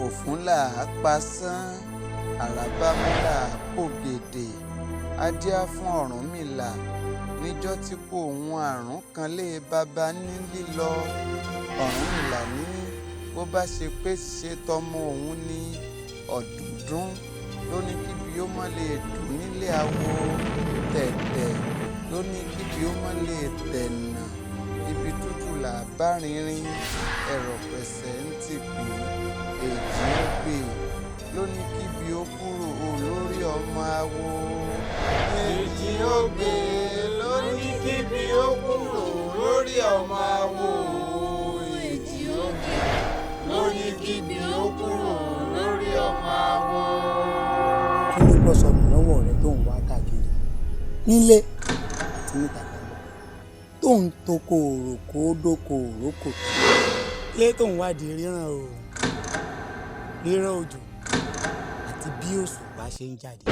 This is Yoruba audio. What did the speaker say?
Òfún là á pasán, àràbámú là á pògèdè. A díá fún Ọ̀rúnmìlà níjọ́ tíkú òun àrùn kanlé baba ní lílọ. Ọ̀rúnmìlà ní bó bá ṣe pé ṣe tọmọ òun ni ọ̀dúndún ló ní kíbi ó má leè dún nílé awo, tẹ̀tẹ̀ ló ní kíbi ó má leè tẹ̀nà, ibi tútù là á bá rinrin, ẹ̀rọ̀ pẹ̀sẹ̀ ńtìgbín, èjì ogbè ló ní kíbi ó kúrò lórí ọmọ awo. Èjì ogbè ló ní kíbi ó kúrò lórí ọmọ awo. Èjì ogbè ló ní kíbi ó kúrò lórí ọmọ awo. Kí ló bọ́ sọnù lọ́wọ́ rẹ tó ń wá káàkiri nílé àti níta gbangba, tó ń toko òròkó dóko òrókò lé, tó ń wádìí ríran oòrùn, ríran òjò àti bí òṣùpá ṣe ń jáde?